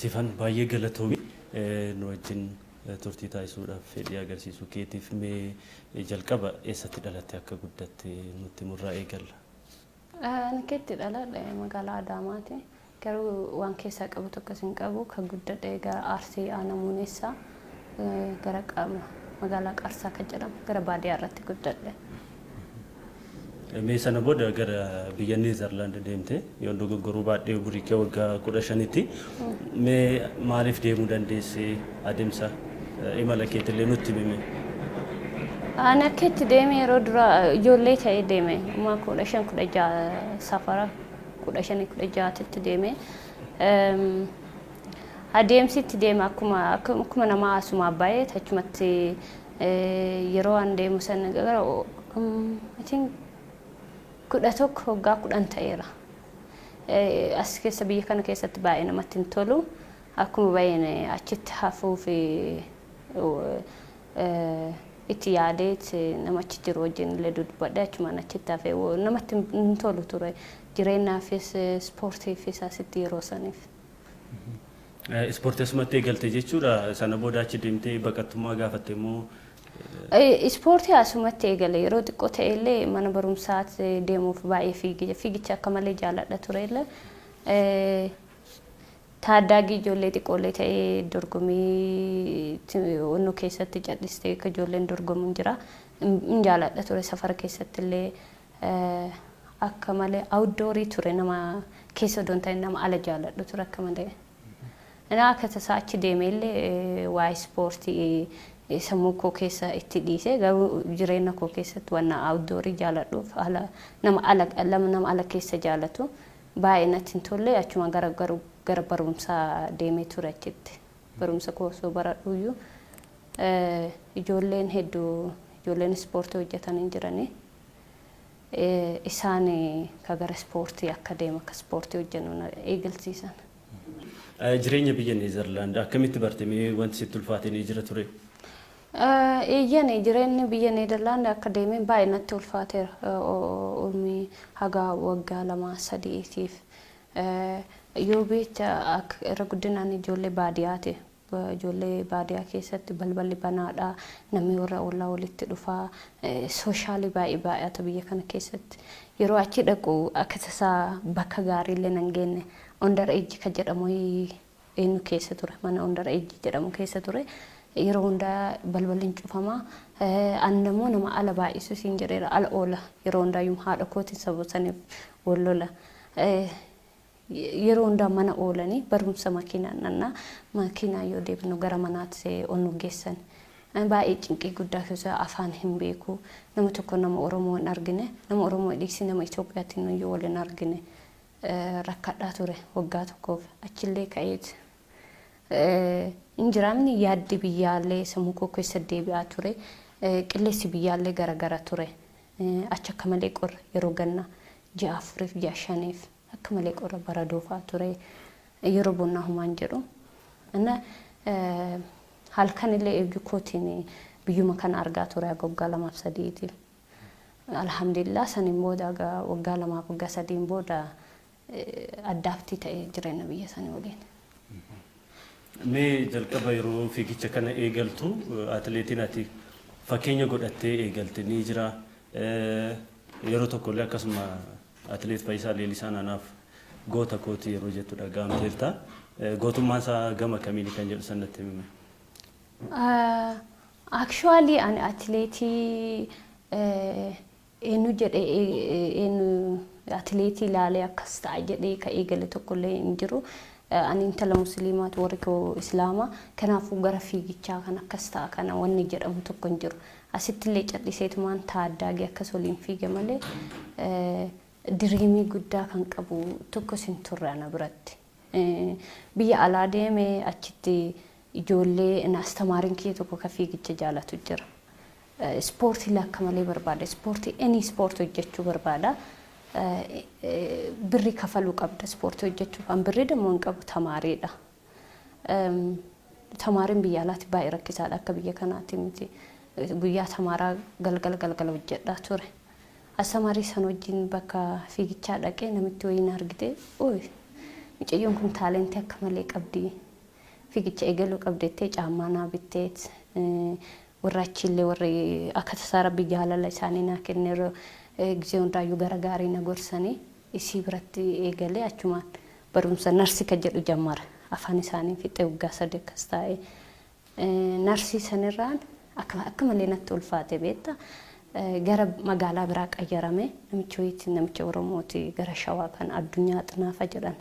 Sifan, baay'ee galatoomi nu wajjin turtii taasisuudhaaf fedhii agarsiisuu keetiif. Mee jalqaba eessatti dhalatte, akka guddatte nutti murraa eegalla. Ani keetti dhaladhe magaalaa Adaamaati. Garuu waan keessaa qabu tokkos hin qabu. Kan guddadhe gara Arsii, Aanaa Muuneessaa, gara qaama magaalaa Qarsaa kan jedhamu, gara baadiyyaa irratti guddadhe. Mee sana booda gara biyya Neezerlaand deemte, yoon dogoggoruu baadhee umurii kee waggaa 15tti. Mee maaliif deemuu dandeesse? Adeemsa imala keetillee nutti himi. Ani akka itti deeme, yeroo dura ijoollee ta'ee deeme. Uma 15, 16, safara 15, 16tti deeme. Adeemsi itti deeme akkuma nama asumaa baay'ee achumatti yeroo an deemu sana gara, I think, 11, waggaa 10 ta'eera. As keessa, biyya kana keessatti baay'ee namatti hin tolu. Akkuma baay'een achitti hafuu fi itti yaadee nama achi jiru wajjin illee dubbadhe, achumaan achitti hafee. Namatti hin tolu ture. Jireenyaafis ispoortiifis asitti yeroo saniif. Ispoortii asumatti eegalte jechuudha. Sana booda achi deemtee baqattummaa gaafatte immoo? Ispoortii asumatti eegale. Yeroo xiqqoo ta'e illee mana barumsaatti deemuuf baay'ee fiigicha fiigicha akka malee jaaladha ture illee. Taaddaagii ijoollee xiqqoollee ta'ee dorgommii onnoo keessatti cal'istee akka ijoolleen dorgomu hin jira. Hin jaaladha ture. Safara keessatti illee akka malee outdoorii ture, nama keessa odoo hin ta'in nama ala jaaladhu ture akka malee. Inaa akka tasaa achi deemee illee waa'ee ispoortii sammuu koo keessa itti dhiise. Garuu jireenya koo keessatti wanna outdoorii jaaladhuuf, ala nama ala nama ala keessa jaalatu baay'ee natti hin tolle. Achuma gara barumsaa deemee ture. Achitti barumsa koo osoo baradhuyyuu ijoolleen hedduu, ijoolleen ispoortii hojjetan hin jiranii. Isaan ka gara ispoortii akka deemu, akka ispoortii hojjennu na eegalsiisan. Jireenya biyya Neezerlaand akkamitti barte? Mee wanti sitti ulfaate ni jira ture? Eeyyan, jireenyi biyya Neezerlaand akka deemeen baay'ee natti ulfaateera. Umrii haga waggaa 2 sadiitiif. Yoo beekta, irra guddinaan ijoollee baadiyyaati. Ijoollee baadiyyaa keessatti balballi banaadha. Namni warra ollaa walitti dhufaa. Socialii baay'ee baay'ata biyya kana keessatti. Yeroo achi dhaqu akka tasaa bakka gaariillee nan geenne. Under age kan jedhamu eenyu keessa ture. Mana under age jedhamu keessa ture. Yeroo hundaa balballi hin cufamaa. Ani immoo nama ala baay'isu siin jedheera. Ala oola. Yeroo hundaayyuu haadha kootiin sababa saniif wal lola. Yeroo hundaa mana oolanii, barumsa makiinaan dhannaa, makiinaan yoo deebinu gara manaatti ol nu geessan. Baay'ee cinqii guddaa keessa, afaan hin beeku. Nama tokko, nama Oromoo hin argine. Nama Oromoo dhiisii nama Itoophiyaatiin iyyuu wal hin argine. Rakkadhaa ture waggaa tokkoof. Achillee ka'eet hin jiraamni, yaaddi biyyaallee sammuu koo keessa deebi'aa ture. Qilleensi biyyaallee garagara ture. Achi akka malee qorra, yeroo gannaa ji'a 4f ji'a 5f akka malee qorra, baradoofaa ture. Yeroo bonnaa humaan jedhu. Inna halkanillee eeguu kootiin biyyuma kana argaa ture haga waggaa 2f sadiitiif. Alhamdulillah, saniin booda waggaa 2f waggaa 3n booda adapt ta'ee jireenya biyya sanii waliin. Mee jalqaba yeroo fiigicha kana eegaltu atileetiin ati fakkeenya godhattee eegalte ni jira. Yeroo tokkollee akkasuma atileet Fayyisaa Leellisaan anaaf goota kooti yeroo jettu dhaga'amteerta. Gootummaan isaa gama kamiini kan jedhu sanatti himi. Actually, ani atileetii eenyu jedhee, eenyu atileetii ilaalee akkas ta'a jedhee ka eegale tokkollee hin jiru. Ani intala musliimaati, warri koo islaama. Kanaafuu gara fiigichaa kan akkas ta'a kana wanni jedhamu tokko hin jiru. Asitti illee calliseetumaan taaddaagii akkas waliin fiige malee dreamii guddaa kan qabu tokkos hin turre ana biratti. Biyya alaa deeme, achitti ijoollee astamaariin kiyya tokko ka fiigicha jaalatu jira. Ispoortii akka malee barbaada. Ispoortii, any ispoortii hojjechuu barbaada. Birrii kafaluu qabda ispoortii hojjechuuf. An birrii dammoo hin qabu, tamaariidha. Tamaariin biyya alaatti baay'ee rakkisaadha, akka biyya kanaatti miti. Guyyaa tamaaraa galgala galgala hojjedhaa ture. Astamaarii san wajjin bakka fiigichaa dhaqee namitti wayiin argite, "Ooyi, mucayyoon kun talentii akka malee qabdi. Fiigicha eegaluu qabdeettee caammaa naa bitteet, warra achiillee warri akka tasaa Rabbi jaalala isaanii naa kenneeroo gisee hundaayyuu gara gaarii na gorsanii isii biratti eegalee achumaan barumsa narsii kan jedhu jammara. Afaan isaanii fixee waggaa 3 akkas taa'ee narsii sanirraan akka malee natti ulfaate beektaa. Gara magaalaa biraa qayyarame. Namicha wayiitti, namicha Oromooti, gara Shawaa kan Addunyaa Xinaafa jedhan.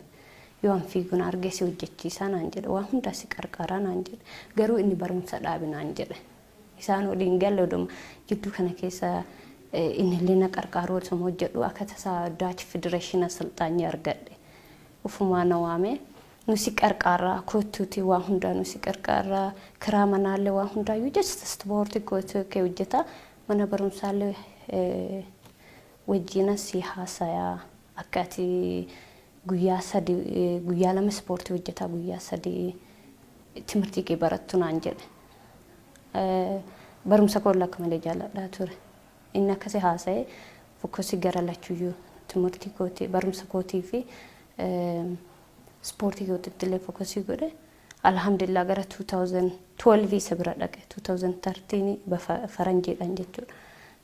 Yoo an fiigu na argee si hojjechiisaa naan jedhe, waan hundaa si qarqaaraa naan jedhe, garuu inni barumsa dhaabi naan jedhe. Isaan waliin galle. Oduma jidduu kana keessa innillee na qarqaaru osuma hojjedhu akka tasaa Dutch Federation asalxaanyii argadhe. Ufumaa na waame, nu si qarqaaraa, kottuuti, waa hundaa nu si qarqaaraa, kiraa manaallee waa hundaayyuu, just ispoortii kootu kee hojjeta, mana barumsaallee wajjina si haasayaa, akka ati guyyaa 3, guyyaa 2 ispoortii hojjetaa, guyyaa 3 timirtii kee barattu naan jedhe. Barumsa koo akka malee jaalladhaa ture. Inni akkasi haasa'e, focus gara lachuyyuu timirtii kootii, barumsa kootii fi ispoortii kootitti illee focus godhe. Alhamdulillah, gara 2012 isa bira dhaqe, 2013 faranjiidhaan jechuudha.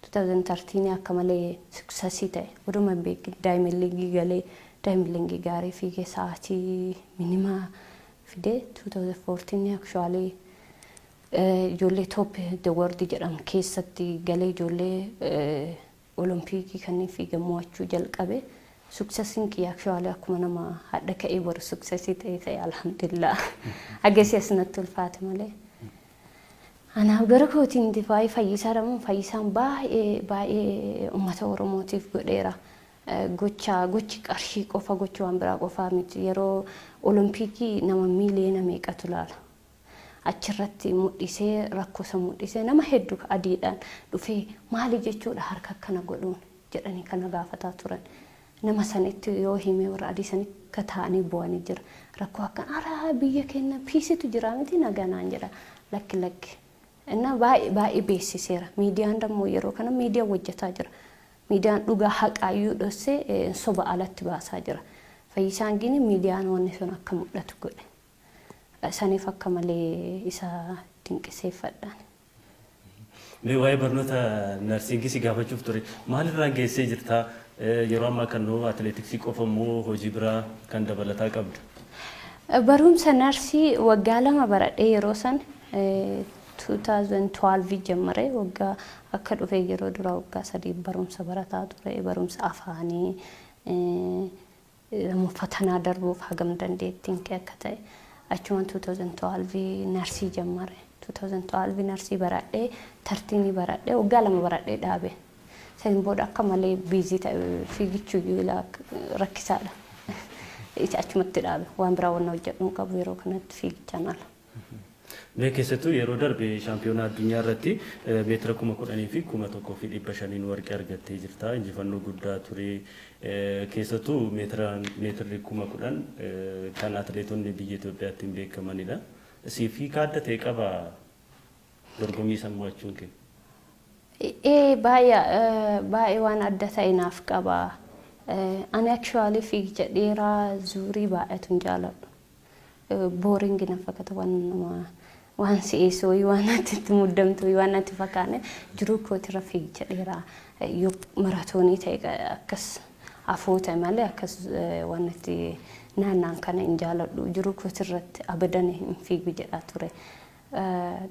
2013 akka malee success ta'e. Oduma hin beekin Diamond League galee, Diamond League gaarii fiigee, sa'aatii minimaa fidee, 2014 actually ijoollee top the world jedhamu keessatti galee, ijoollee Olompikii kanneen fiigan mo'achuu jalqabe. Successiin kiyya actually akkuma nama hadha ka'ee boru success ta'e alhamdulillah. Agasii asinatti ulfaate malee. Anaaf gara kootiin baay'ee Fayyisaa jedhamu, Fayyisaan baay'ee baay'ee uummata Oromootiif godheera. Gocha gochi qarshii qofa, gochi waan biraa qofaa miti. Yeroo Olompikii nama miiliyoona meeqatu laala. Achirratti mul'isee, rakkoo isa mul'isee, nama hedduu adiidhaan dhufee maali jechuudha harka akkana godhuun jedhanii kana gaafataa turan. Nama sanitti yoo himee warra adii sanitti akka taa'anii bu'anii jira. Rakkoo akkan araa biyya keenya peaceitu jira miti, naganaan jedha, lakki lakki. Inna baay'ee baay'ee beeksiseera. Miidiyaan dammoo yeroo kana miidiyaan hojjetaa jira. Miidiyaan dhugaa haqaayyuu dhossee soba alatti baasaa jira. Fayyisaan gini miidiyaan wanni sun akka mul'atu godhe. Saniif akka malee isa dinqiseeffadhaan. Mee waa'ee barnoota nursing si gaafachuuf ture. Maalirraan geessee jirta? Yeroo ammaa kan nuu atileetiksii qofa immoo hojii biraa kan dabalataa qabda? Barumsa narsii waggaa 2 baradhee. Yeroo san 2012 jammare. Waggaa akka dhufe yeroo dura waggaa 3 barumsa barataa ture, barumsa afaanii, fatanaa darbuuf hagam dandeettiin kee akka ta'e. Achumaan 2012 narsii jammare. 2012 narsii baradhee, 13 baradhee, waggaa 2 baradhee dhaabe. Saniin booda akka malee busy ta'e, fiigichuyyuu rakkisaadha. Achumatti dhaabe. Waan biraa wanna hojjedhu hin qabu yeroo kanatti fiigichaan ala. Mee keessattuu yeroo darbe shaampiyoonaa addunyaa irratti meetira 10,000 fi 1500n warqee argattee jirta. Injifannoo guddaa ture. Keessattuu meetirri 10,000 kan atileetonni biyya Itoophiyaatti hin beekamanidha. Siif hiika adda ta'e qaba dorgommii san mo'achuun kee? Ee, baay'ee baay'ee waan adda ta'e naaf qaba. Ani actually fiigicha dheeraa zuurii baay'atu hin jaaladhu. Boring na fakkaata, waan nama waan si'eessu wayii, waan natti itti muddamtu wayii waan natti fakkaane. Jiruu kootirra fiigicha dheeraa yoo maratoonii ta'e akkas afoo ta'e malee akkas waan natti naannaan kana hin jaaladhu. Jiruu kootirratti abadan hin fiigu jedhaa ture.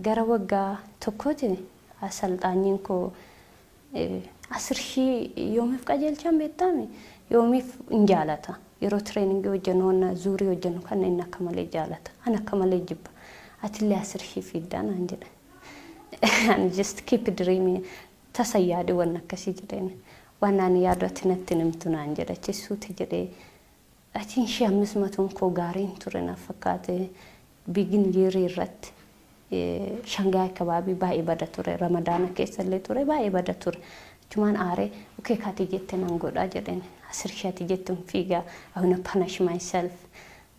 Gara waggaa tokkooti asalxaanyiin koo 10,000 yoomiif qajeelchan beektaami, yoomiif hin jaalata. Yeroo training hojjennu, wanna zuurii hojjennu kana inni akka malee jaalata. Ani akka malee jibba. Atillee 10,000 fiiddaa naan jedhe. Ani just keep dreaming, tasa yaade wanna akkasii jedheen. Waan ani yaadu ati natti himtu naan jedhe. Achi suute jedhee achiin shii ammis matuun koo gaariin ture naaf fakkaate begin yearii irratti. Shangaay akabaabii baay'ee bada ture. Ramadaana keessa illee ture, baay'ee bada ture. Achumaan aaree, okay, kaati jette nan godhaa jedheen. 10,000 ati jettu hin fiigaa. I wanna punish myself.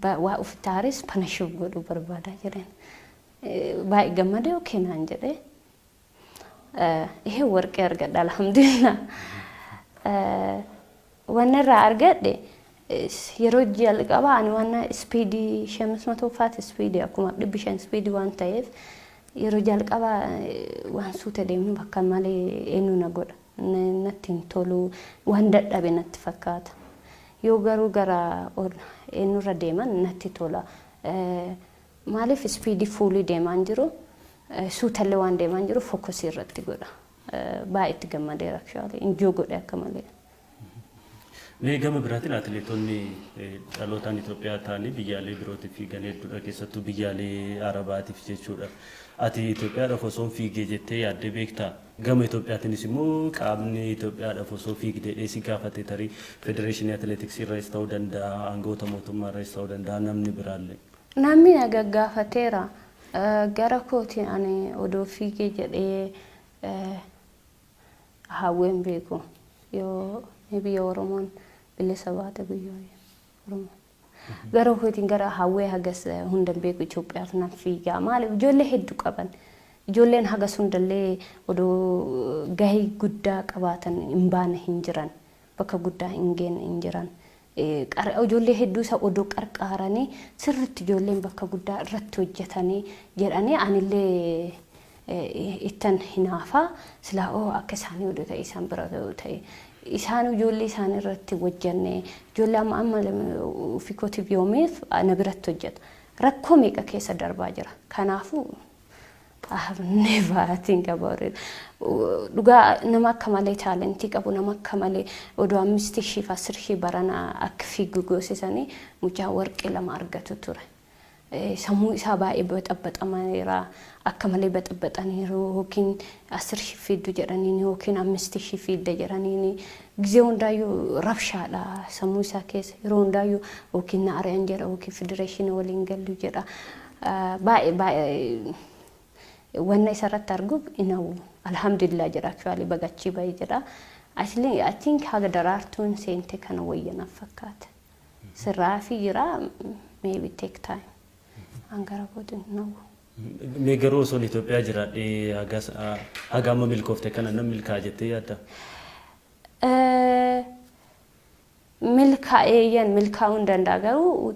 Waa ofitti aarees punish godhuu barbaada jedheen. Baay'ee gammadee okay naan jedhee. Ihe warqee argadha, alhamdulillah. Wanni irraa argadhe Yeroo jalqabaa ani waan speedii 500 faati, speedii akkuma 500 speedii waan ta'eef, yeroo jalqabaa waan suuta deemnu bakka malee eenyu na godha, natti hin tolu, waan dadhabe natti fakkaata. Yoo garuu gara eenyurra deeman natti tola. Maaliif speedii fuulii deemaan jiru, suutallee waan deemaan jiru, focusii irratti godha. Baay'ee itti gammadeera, actually enjoy godhe akka malee. Mee gama biraatiin atileetonni dhalootaan Itoophiyaa ta'anii biyyaalee birootiif fiigan hedduudha, keessattuu biyyaalee Arabaatiif jechuudha. Ati Itoophiyaadhaaf osoo fiigee jettee yaaddee beektaa? Gama Itoophiyaatiinis immoo qaamni Itoophiyaadhaaf osoo fiigdee si gaafate, tarii federeeshinii atileetiksii irraas ta'uu danda'a, aangawoota mootummaa irraas ta'uu danda'a, namni biraallee. Namni na gaggaafateera. Gara kootiin ani odoo fiigee jedhee hawween beeku. Yoo biyya Oromoon bilisa baate, biyya Oromoo. Gara kootiin gara hawwee hagas hundan beeku, Itoophiyaaf nan fiigaa. Maaliif ijoollee hedduu qaban. Ijoolleen hagas hundallee odoo gahee guddaa qabaatan hin baane hin jiran. Bakka guddaa hin geenne hin jiran. Ijoollee hedduu isa odoo qarqaaranii, sirriitti ijoolleen bakka guddaa irratti hojjetanii jedhanii, anillee ittan hinaafaa, silaa oo akka isaanii odoo ta'e, isaan bira ta'e, isaan ijoollee isaanii irratti hojjenne, ijoollee amma amma ofii kootiif yoomiif na biratti hojjeta. Rakkoo meeqa keessa darbaa jira. Kanaafuu I have never think about it. Dhugaa nama akka malee talentii qabu, nama akka malee odoo 5000 fi 10,000 barana akka fiigu goosisanii, mucaa warqee lama argatu ture. Sammuu isaa baay'ee baxabaxameera. Akka malee baxabaxaniiru, yookiin 10,000 fiiddu jedhaniini yookiin 5000 fiidda jedhaniini, gizee hundaayyuu rabshaadha sammuu isaa keessa, yeroo hundaayyuu yookiin na ari'an jedha yookiin federeeshinii waliin gallu jedha. Baay'ee baay'ee wanna isarratti arguuf inawu, alhamdulillah jedha, actually bagachii bahe jedha. Actually I think haga Daraartuun seente kana wayyanaaf fakkaata. Sirraa fi jira, maybe take time. Hangara kootiin nawu. Mee garuu osoon Itoophiyaa jiraadhee haga amma milkoofte kana nan milkaa'a jettee yaadda? Milkaa'eeyyan milkaa'uu hin danda'a, garuu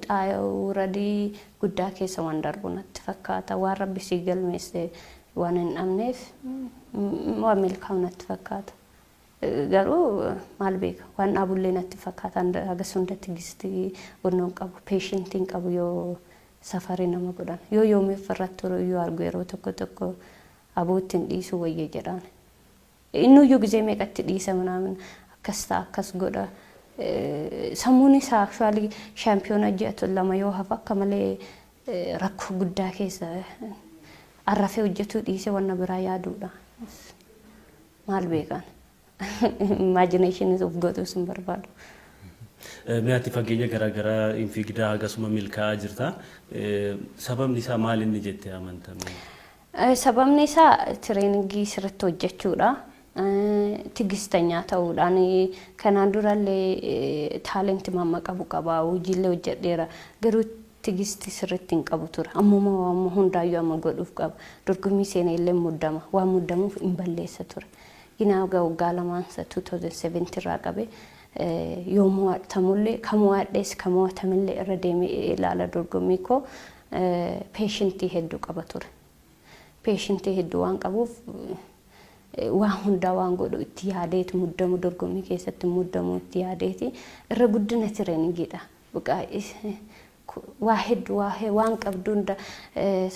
wuradii guddaa keessa waan darbu natti fakkaata. Waan Rabbi sii galmeesse waan hin dhabneef waan milkaa'u natti fakkaata. Garuu maal beeka, waan dhaabullee natti fakkaata. Hagas hundatti gistii wannoon qabu, patientiin qabu, yoo safarii nama godhan, yoo yoomiif irratti yoo argu, yeroo tokko tokko abootti hin dhiisuu wayya jedhaan. Innuyyuu gizee meeqatti dhiisa minaamin, akkas ta'a, akkas godha. Sammuun isaa actually shaampiyoona ji'a 2 yoo hafu akka malee rakkoo guddaa keessa arrafee hojjetuu dhiisee wanna biraa yaaduudha. Maal beekan? Imagination of godhuus hin barbaadu. Mee ati fageenya garaagaraa hin fiigdaa, akkasuma milkaa'aa jirta. Sababni isaa maal inni jettee amantaa? Sababni isaa trainingii sirriitti hojjechuudha. Tigistanyaa ta'uudhaan. Kanaan durallee talentii mamma qabu qaba, hojiillee hojjedheera, garuu tigistii sirriitti hin qabu ture. Ammuma waan hundaayyuu amma godhuuf qaba. Dorgommii seenee illee muddama, waan muddamuuf hin balleessa ture. Ginaa waggaa lamaansa 2007 irraa qabe yoo mo'atamullee, kan mo'adhees kan mo'atamillee irra deemee ilaala dorgommii koo, patientii hedduu qaba ture. Patientii hedduu waan qabuuf, waan hundaa waan godhu itti yaadeeti muddamu, dorgommii keessatti muddamu itti yaadeeti, irra guddina trainingiidha. Waa hedduu waan qabdu hunda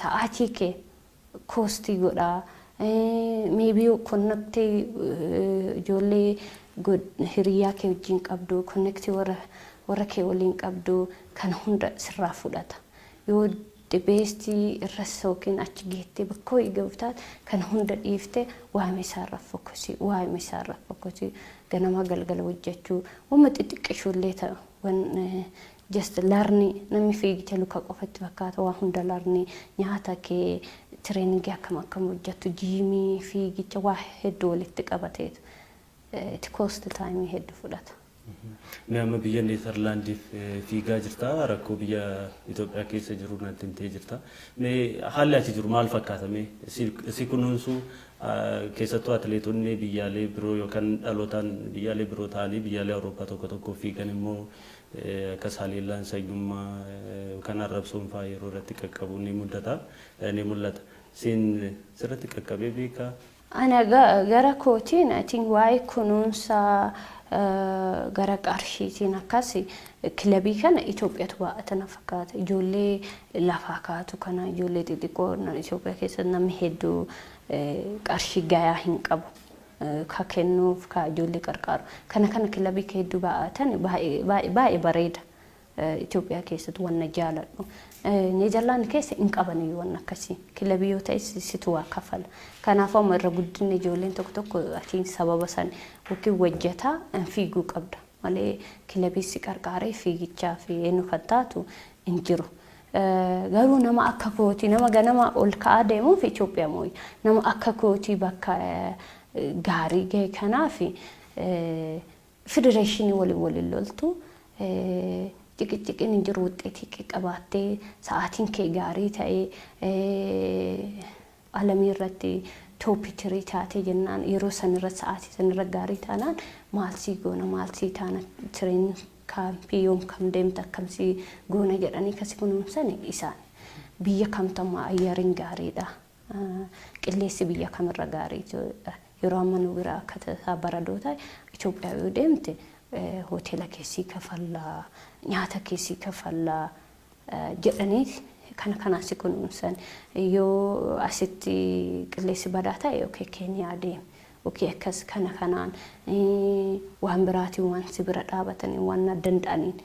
sa'aatii kee costii godhaa. Maybe connectii ijoollee hiriyaa kee wajjin qabdu, connectii warra kee waliin qabdu, kana hunda sirraa fudhata. Yoo bestii irras yookiin achi geettee bakka wayii gahuuf taate, kana hunda dhiiftee waa'ee isaarra focusii, waa'ee isaarra focusii, ganama galgala hojjechuu, wama xixiqqishuullee ta'u, just learnii. Namni fiigicha luka qofatti fakkaata, waa hunda learnii, nyaata kee, trainingii akkam akkam hojjettu, gymii, fiigicha, waa hedduu walitti qabateetu itti cost timeii hedduu fudhata. Mee amma biyya Neezerlaandiif fiigaa jirta. Rakkoo biyya Itoophiyaa keessa jiru natti himtee jirta. Mee haalli achi jiru maal fakkaata? Mee si kunuunsuu, keessattuu atileetonni biyyaalee biroo yookaan dhalootaan biyyaalee biroo ta'anii biyyaalee Awurooppaa tokko tokko fiigan immoo Akka saaliillaan sanyummaa yookaan arrabsoon fa'aa yeroo irratti qaqqabu ni mudata, ni mul'ata. Siin sirratti qaqqabee beekaa? Ana gara kootiin, I think, waa'ee kunuunsa gara qarshiitiin akkas kilabii kana Itoophiyaatu baay'ata na fakkaata. Ijoollee lafaa kaatu kana, ijoollee xixiqqoo Itoophiyaa keessatti namni hedduu qarshii gayaa hin qabu. Ka kennuuf, ka ijoollee qarqaaru. Kana kilabii hedduu baay'atan baay'ee bareeda. Itoophiyaa keessatti wanna jaaladhu. Neezerlaand keessa hin qaban iyyuu wanna akkasii. Kilabii yoo ta'e situ waa kafala. Kanaafuu amma irra guddinni ijoolleen tokko tokko atiin sababa san yookiin hojjetaa fiiguu qabda. Malee kilabii si qarqaaree fiigichaa fi eenyu kan taatu hin jiru. Garuu nama akka kootii, nama ganama ol ka'aa deemuuf Itoophiyaa mooyi. Nama akka kootii bakka gaarii gahe kanaaf federeeshinii waliin loltu, ciqiciqiin hin jiru, wuxxeetii qabaattee sa'aatiin kee gaarii ta'ee alamii irratti top three taatee jennaan, yeroo sanirra sa'aatii sanirra gaarii taanaan, maal sii goona, maal sii taana, train campii yoom kam deemta, akkam sii goona jedhanii kasi kunuunsan isaan. Biyya kamtammaa ayyariin gaariidha. Qilleensi biyya kamirra gaarii? Yeroo amma nu bira akka tasaa baradoo ta'e, Itoophiyaa yoo deemte hoteela keessii kafallaa, nyaata keessii kafallaa jedhanii kana kanaan si kunuunsan. Yoo asitti qilleensi badaa ta'e, yookiin Keeniyaa deemi, yookiin akkas kana kanaan waan biraatiin waan si bira dhaabatanii waan danda'aniin,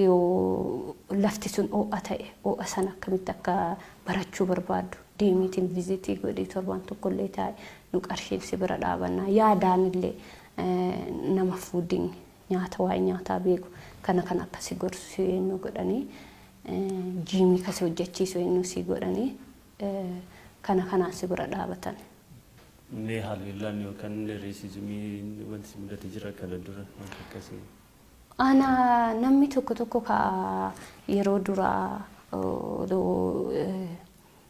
yoo lafti sun ho'a ta'e, ho'a sana akkamitti akka barachuu barbaaddu deemiitiin visitii godhii torbaan tokkollee taa'e, nu qarshiin si bira dhaabannaa, yaadaan illee nama foodiin nyaata, waa'ee nyaataa beeku kana kan akkasi gorsu eenyu godhanii, gymii kasi hojjechiisu eenyu si godhanii, kana kanaan si bira dhaabatan. Mee haalillaan yookaan racismiin wanti si mudate jira kana dura, wanta akkasii? Ana namni tokko tokko ka yeroo duraa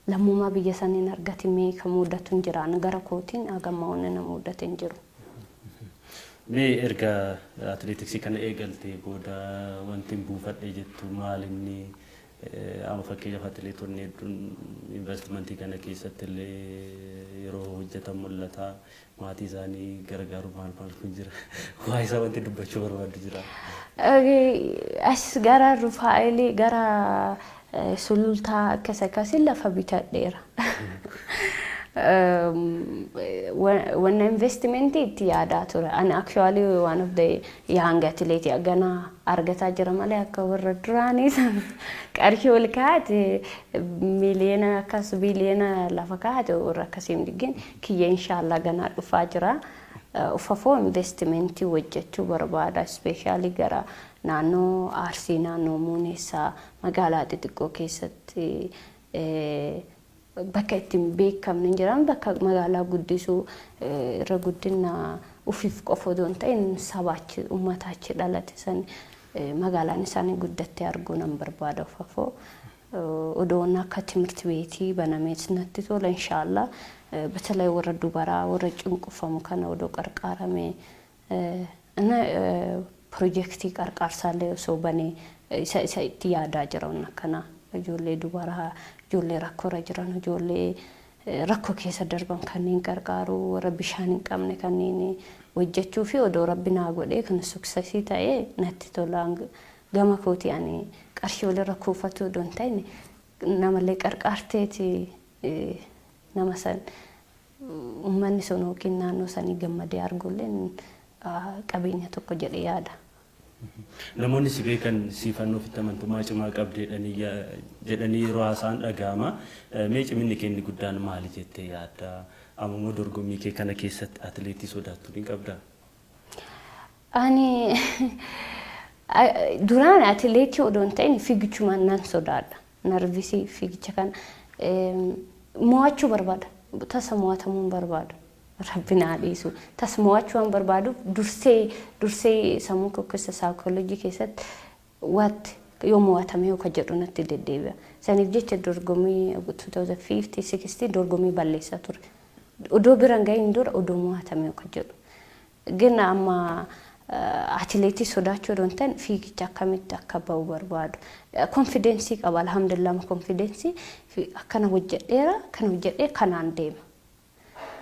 lammummaa biyya saniin argatimee kan mudatu hin jiraan, gara kootiin hagamma wanni na mudate hin jiru. Mee erga atileetiksii kana eegaltee booda wanti hin buufadhe jettu maal inni? Amma fakkeenyaaf atileetonni hedduun investimentii kana keessatti illee yeroo hojjetan mul'ata. Maatii isaanii gargaaru, maal maal kun jira. Waa isaa wanti dubbachuu barbaaddu jira? As gara Rufaa'eelii, gara Sulultaa akkas akkasii lafa bitadheera. Wanna investimentii itti yaadaa ture. Ani actually one of the young athlete gana argataa jira malee akka warra duraanii sana qarshii ol kaa'ate miliyoona akkas biliyoona lafa kaa'ate warra akkasii hin diggin kiyya, inshaallah ganaa dhufaa jira. Ufafoo investimentii hojjechuu barbaada. Especially gara naannoo Arsii, naannoo Muuneessaa, magaalaa xixiqqoo keessatti bakka ittiin beekamne hin jiran, bakka magaalaa guddisuu irra guddina ufiif qofa odoo hin ta'in sabaachi uummata achi dhalate san magaalaan isaanii guddattee arguu nan barbaada ufafoo. Odoon akka ትምህርት beetii banamees natti tola, inshaallah. በተለይ warra dubaraa, warra cunqurfamu kana odoo qarqaarame እና pirojektii qarqaarsaallee osoo banee isa itti yaadaa jira akkana, ijoollee dubaraa, ijoollee rakkoorra jiran, ijoollee rakkoo keessa darban kanneen qarqaaru, warra bishaan hin qabne kanneen hojjechuu fi odoo Rabbi naa godhee kan successii ta'ee natti tola. Gama kooti ani qarshii walirra kuufatu odoo hin ta'in namallee qarqaarteeti nama san uummanni sun yookiin naannoo sanii gammadee arguullee qabeenya tokko jedhee yaada. Namoonni si beekan siifannoo ofitti amantummaa cimaa qabdi jedhanii yeroo haasa'an dhaga'ama. Mee ciminni kee inni guddaan maali jettee yaadda? Amma immoo dorgommii kee kana keessatti atileetii sodaattu ni qabdaa? Ani duraan atileetii odoo hin ta'in fiigichumaan nan sodaadha. Nervousii fiigicha kana mo'achuu barbaada. Tasa mo'atamuu hin barbaadu. Rabbi naa dhiisu. Tasa mo'achuu waan barbaaduuf dursee dursee sammuu koo keessa, saayikooloojii keessatti waatti yoo mo'atame yoo ka jedhu natti deddeebi'a. Saniif jecha dorgommii 2050 60 dorgommii balleessaa ture. Odoo bira hin gahin dura odoo mo'atame yoo ka jedhu. ግን amma Atileetii sodaachuu odoo hin ta'in fiigicha akkamitti akka ba'u barbaadu. Confidence qaba, alhamdulillah, confidence akkana hojjedheera, kana hojjedhee kanaan deema.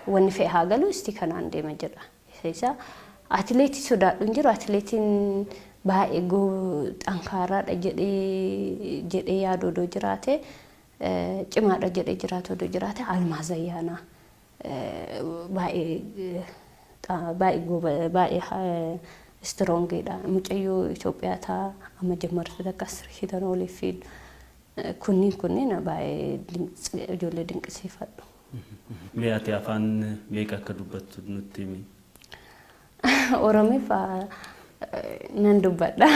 Wanni fe'e haa galu, isti kanaan deema jedha. Isa atileetii sodaadhu hin jiru. Atileetiin baay'ee xankaaraadha jedhee yaadu odoo jiraate, cimaadha jedhee jiraatu odoo jiraate, Almaaz Ayyaanaa baay'ee baay'ee strongiidha. Mucayyoo Itoophiyaa taa amma jammartu takka asirriitan oliif fiidu. Kunniin baay'ee ijoollee dinqisiifadhu. Mee ati afaan meeqa akka dubbattu nutti himi? Oromiif nan dubbadha.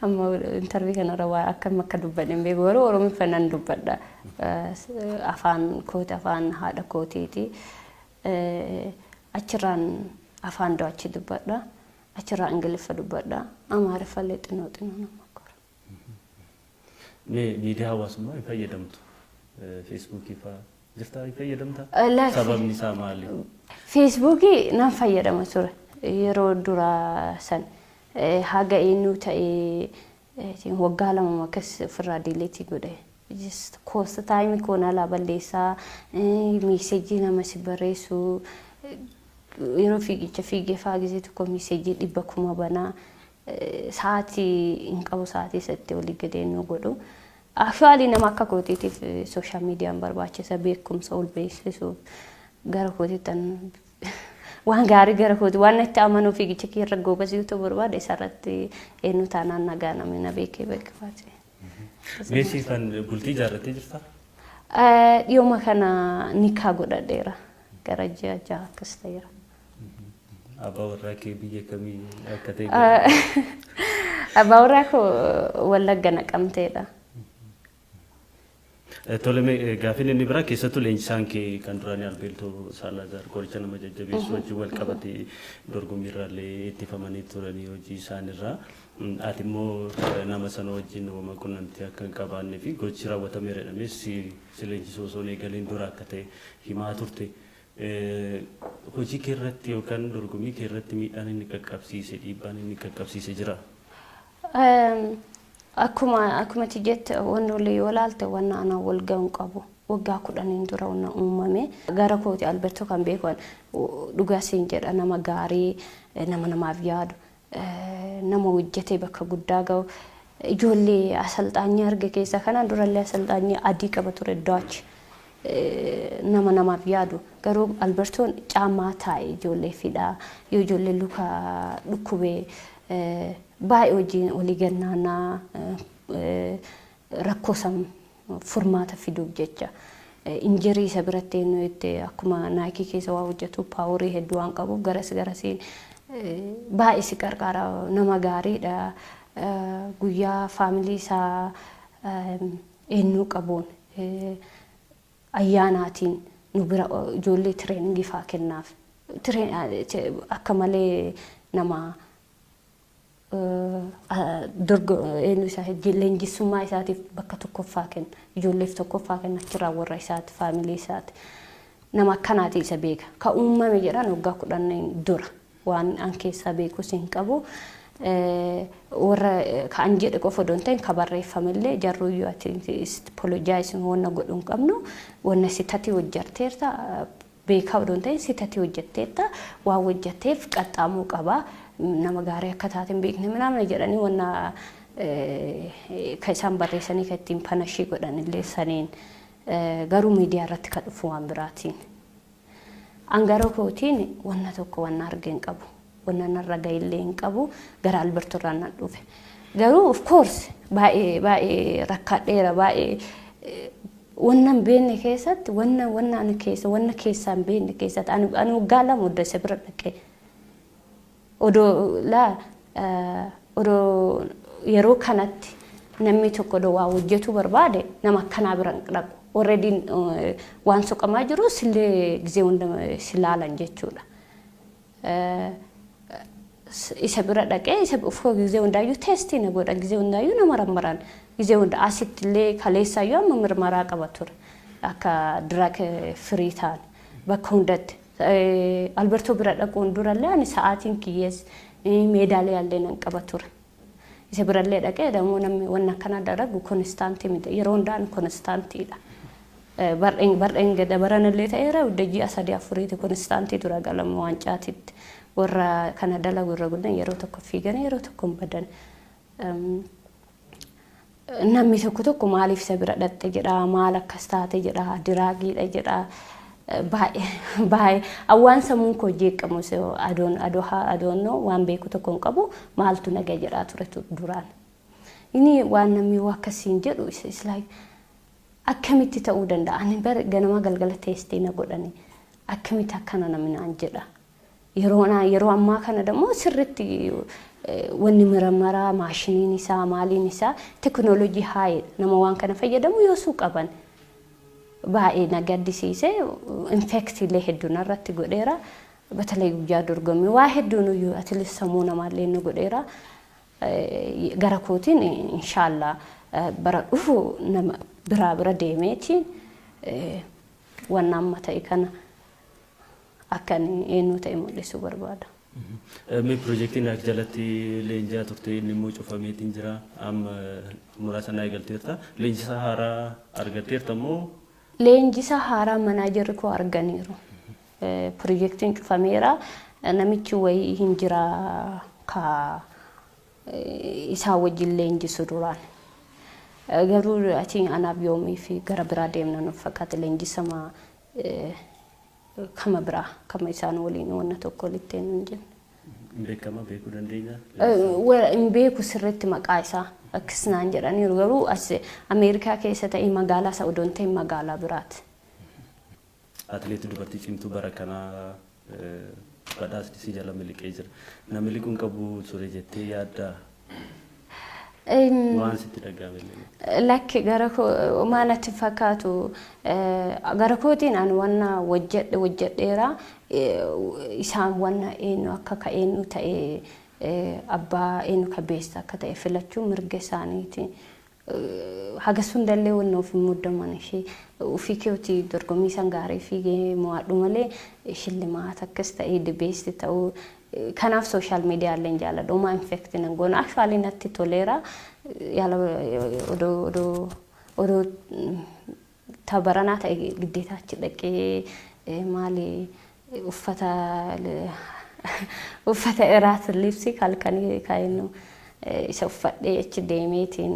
Amma interview kanarra waa akkam akka dubbadhe hin beeku, garuu Oromiffa nan dubbadha. Afaan kooti, afaan haadha kootiiti. Achirraan afaan Dutch dubbadha. Achirraa Ingiliffa dubbadha. Amaariffallee xinnoo xinnoo nama kora. Mee miidiyaa hawaasummaa hin fayyadamtu? Feesbuukii fa'aa jirtaa, hin fayyadamtaa? Sababni isaa maali? Feesbuukii nan fayyadama ture yeroo duraa san, haga eenyu ta'ee waggaa 2 akkas ofirraa delete godhe. Koosta time koon alaa balleessaa, message nama si barreessu, yeroo fiigicha fiigee fa'aa gisee tokko message 100,000 banaa, sa'aatii hin qabu, sa'aatii isatti olii gadi eenyu godhu. Actually, nama akka kootiitiif social mediaan barbaachisa, beekumsa ol beeksisuuf. Gara kootiittan waan gaarii, gara kooti waan itti amanuu, fiigicha kiyya irra goobasii ta'uu barbaade, isarratti eenyu taanaan nagaa namni na beekee beekafaate. Mee siifan bultii ijaarrattee jirtaa? Dhiyooma kana nikaa godhadheera. Gara ji'a 6 akkas ta'eera. Abbaa warraa kee biyya kamii akka ta'e? Abbaa warraa koo Wallagga Naqamteedha. Tole, gaafiin inni biraa keessattuu leenjisaan kee kan duraanii Albeeltoo Saalazaar qoricha nama jajjabeessu wajjin wal qabatee dorgommiirraallee ittifamanii turanii hojii isaanirraa. Ati immoo nama sana wajjin wama qunnamtii akka hin qabaannee fi gochi raawwatameera jedhamee si leenjisuu osoo hin eegaliin dura akka ta'e himaa turte. Hojii kee irratti yookaan dorgommii kee irratti miidhaan inni qaqqabsiise, dhiibbaan inni qaqqabsiise jira? Akkuma ati jette, wanni olii yoo ilaalte wanna anaan wal ga'u qabu. Waggaa 10n dura wanna uumame. Gara kooti Alberto kan beeku dhugaa siin jedha, nama gaarii, nama namaaf yaadu, nama hojjetee bakka guddaa ga'u. Ijoollee asalxaanyii arge keessa kanaan durallee asalxaanyii adii qaba ture, Dutch. Nama namaaf yaadu, garuu Albertoon caamaa taa'e ijoollee fidhaa, yoo ijoollee luka dhukkubee baay'ee wajjin olii gannaanaa rakkoo san furmaata fiduuf jecha. Injury isa biratti eenyu itti akkuma Nike keessa waa hojjetu power hedduu waan qabuuf garas garasiin baay'ee si qarqaara, nama gaariidha. Guyyaa family isaa eenyuu qabuun ayyaanaatiin nu bira ijoollee training faa kennaaf. Akka malee nama eenyu isaa leenjisummaa isaatiif bakka tokkoffaa kenna. Ijoolleef tokkoffaa kenna, achirraa warra isaati, family isaati. Nama akkanaati isa beeka. Ka uumame jedhan waggaa 10 dura waan an keessaa beekus hin qabu. Warra ka an jedhe qofa odoo hin ta'in ka barreeffamillee jarruyyuu ati apologize wanna godhu hin qabnu, wanna sitati hojjarteerta, beekaa odoo hin ta'in sitati hojjetteetta, waan hojjetteef qaxxaamuu qaba, nama gaarii akka taate hin beekne minaamna jedhanii wanna ka isaan barreessanii ka ittiin punish godhan illee saniin, garuu miidiyaa irratti ka dhufu waan biraatiin. An gara kootiin wanna tokko wanna arge hin qabu. Wanna narra gahillee hin qabu, gara Alberto irraa nan dhufe. Garuu of course baay'ee baay'ee rakkadheera, baay'ee wanna hin beekne keessatti, wanna ani keessa wanna keessaa hin beekne keessatti ani waggaa 2 odoo isa bira dhaqee odoo laa odoo yeroo kanatti namni tokko odoo waa hojjetuu barbaade nama akkanaa bira hin dhaqu. Already waan soqamaa jiru sillee gizee hunda si laalan jechuudha. Isa bira dhaqee isa of gizee hundaayyuu test na godhan, gizee hundaayyuu nama rammaran, gizee hunda asitti illee kaleessaayyuu amma mirmaraa qaba ture akka drug free ta'an bakka hundatti. Albertoo bira dhaquun durallee ani sa'aatiin kiyyees Meedaaliyaallee nan qaba ture. Isa birallee dhaqee dammoo namni wanna akkana dalagu constant miti, yeroo hundaan constantiidha. Bar'een bar'een gada baranallee ta'eera, ji'a sadii afuriiti constant dura galamu waancaatitti. Warra kana dalagu irra guddaan yeroo tokko fiigan, yeroo tokko hin badan. Namni tokko tokko maaliif isa bira dhatte jedha, maal akkas taate jedha, drugiidha jedha. Baay'ee baay'ee awwaan sammuun koo jeeqamu adoon adoo adoonnoo waan beeku tokko hin qabu, maaltu naga jedhaa ture duraan. Inni waan namni waa akkasiin jedhu is like akkamitti ta'uu danda'a? Ani bara ganama galgala test na godhani, akkamitti akkana namni naan jedha? Yeroo yeroo ammaa kana dammoo sirritti wanni miramaraa, maashiniin isaa, maaliin isaa, teknoolojii haayedha. Nama waan kana fayyadamu yoosuu qaban. Baay'ee na gaddisiise, infektiilee hedduu narratti godheera. Batalee guyyaa dorgommii waa hedduun iyyuu atileet sammuu namaallee nu godheera. Gara kootiin inshaallah bara dhufu nama biraa bira deemeetiin wanna amma ta'e kana akka inni eenyu ta'e mul'isuu barbaada. Mee piroojeektiin akka jalatti leenji'aa turte inni immoo cufameetiin jira. Amma muraasa naa eegalteerta. Leenjisaa haaraa argatteerta moo? Leenjisaa haaraa manaajarri koo arganiiru. Piroojeektiin cufameera. Namichi wayii hin jira ka isaan wajjin leenjisu duraan. Garuu ati anaaf yoomii fi gara biraa deemna nuuf fakkaata, leenjisama kama biraa kama isaan waliin wanna tokko walitti hin jenne. Beekama beekuu dandeenya? Hin beeku sirriitti maqaa isaa, akkas naan jedhaniiru, garuu as Ameerikaa keessa ta'e, magaalaa isa odoo hin ta'in magaalaa biraati. Atileetii dubartii cimtuu bara kanaa badhaasni si jala miliqee jira. Na miliquun qabu ture jettee yaaddaa? Waan sitti dhaga'ame illee. Lakki, gara maa natti fakkaatu, gara kootiin ani wanna hojjedhe hojjedheera, isaan wanna eenyu akka ka eenyu ta'e, abbaa eenyu ka beessa akka ta'e filachuu mirga isaaniiti. Hagas hundallee wanna of hin muddaman, ishee ofii keetii dorgommii san gaarii fiigee mo'adhu malee shillimaata akkas ta'ee dibeessi ta'uu. Kanaaf social media illee hin jaalladhu. Homaa infekti nan goona. Actually natti toleera. Yaala odoo odoo odoo tabaranaa ta'e giddeetaa achi dhaqee maali uffata iraat libsi halkanii kaa'innu isa uffadhee achi deemeetiin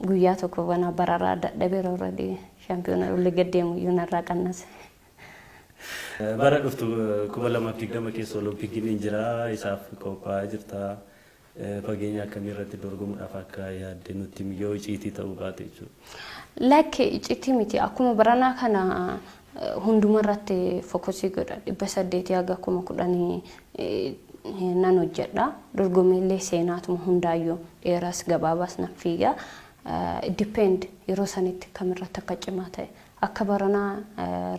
guyyaa tokko bana bararaa dadhabeera, already shaampiyoona olli gad deemu iyyuu narraa qannase. Bara dhuftu 2020 keessa Oloompikiin hin jira, isaaf qophaa'aa jirta. Fageenya akkamii irratti dorgomuudhaaf akka yaadde nutti yoo iciitii ta'uu baate jechuudha. Lakki, iccitii miti, akkuma baranaa kana hunduma irratti focus godha, 800 haga 10,000 nan hojjedha. Dorgommiillee seenaatuma hundaayyuu dheeraas gabaabaas nan fiiga. Depend yeroo sanitti kamirratti akka cimaa ta'e, akka baranaa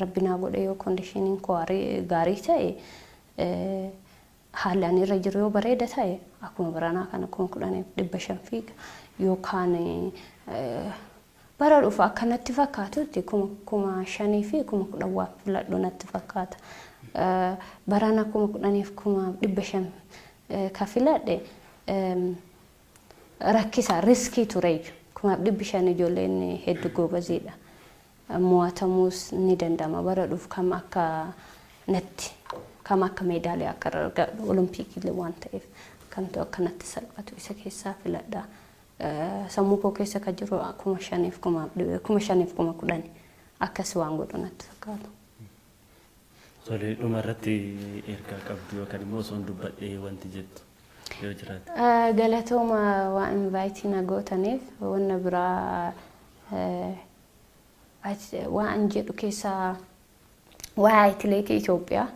rabbinaa godhe, yoo conditioniin koo gaarii ta'e, haalli ani irra jiru yoo bareeda ta'e, akkuma baranaa kana 10,500 fiiga, yookaan bara dhufu akka natti fakkaatutti 5,000 fi 10,000 waan filadhu natti fakkaata. Barana 10,500 ka filadhe rakkisa, risk tureeyyu. 5,500 ijoolleen hedduu goobaziidha. Mo'atamuus ni danda'ama. Bara dhufu kam akka natti kam akka meedaaliyaa akka argadhu, Oloompiikillee waan ta'eef, kamtu akka natti salphatu isa keessaa filadha. Sammuu koo keessa kan jiru 5,000f 5,000f 10,000 akkas waan godhu natti fakkaatu. Tole, dhuma irratti ergaa qabdu yookaan immoo osoo hin dubbadhee wanti jettu yoo jiraate. Galatooma waan invite na gootaniif. Wanna biraa waan jedhu keessaa waa'ee atileetii Itoophiyaa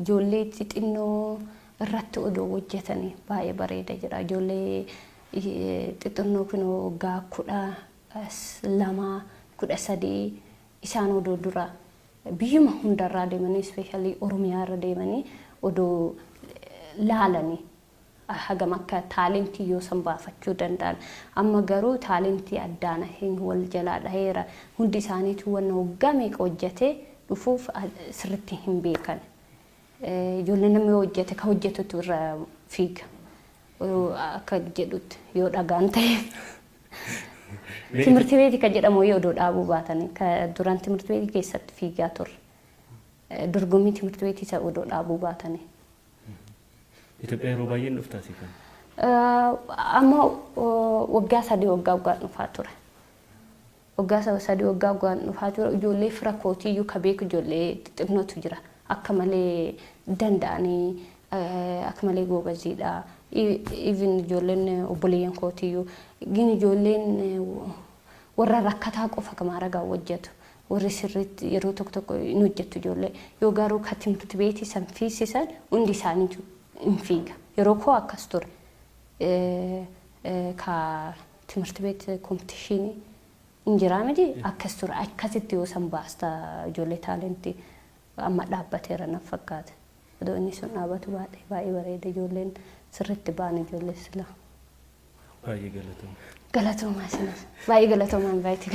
ijoollee xixinnoo irratti odoo hojjetanii baay'ee bareeda jedha. Ijoollee xixinnoo kun waggaa 12, 13 isaan odoo dura biyyuma hundarraa deemanii, especially Oromiyaa irra deemanii odoo laalanii hagam akka talent yoo san baafachuu danda'an. Amma garuu talent addaan hin wal jalaa dhaheera. Hundi isaaniitu wanna waggaa meeqa hojjetee dhufuuf sirritti hin beekan. Ijoolleen namni yoo hojjete ka hojjetutu irra fiiga. Akka jedhutti yoo dhagaan ta'eef. Timirti beetii kan jedhamu yoo odoo dhaabuu baatanii ka duraan timirti beetii keessatti fiigaa turre. Dorgommii timirti beetii isa odoo dhaabuu baatanii. Itoophiyaa yeroo baay'ee dhuftaa si kan? Amma waggaa 3 waggaa waggaan dhufaa ture. Waggaa 3 waggaa waggaan dhufaa ture. Ijoollee fira kootiiyyuu ka beeku ijoollee xixinnootu jira. Akka malee danda'anii, akka malee goobaziidha. Even ijoolleen obboleeyyan kootiiyyuu gin ijoolleen warra rakkataa qofa ka maaragaa hojjetu. Warri sirriitti yeroo tokko tokko hin hojjettu ijoollee. Yoo garuu ka timirti beetii san fiisisan hundi isaaniitu hin fiiga. Yeroo koo akkas ture. Ka timirti beet competition hin jiraa miti, akkas ture. Akkasitti yoo san baasta ijoollee talentii amma dhaabbateera na fakkaata. Odoo inni sun dhaabbatu baay'ee baay'ee bareeda, ijoolleen sirriitti ba'an ijoollee sila. Baay'ee galatooma. Galatoomaa isinis. Baay'ee galatoomaa invite.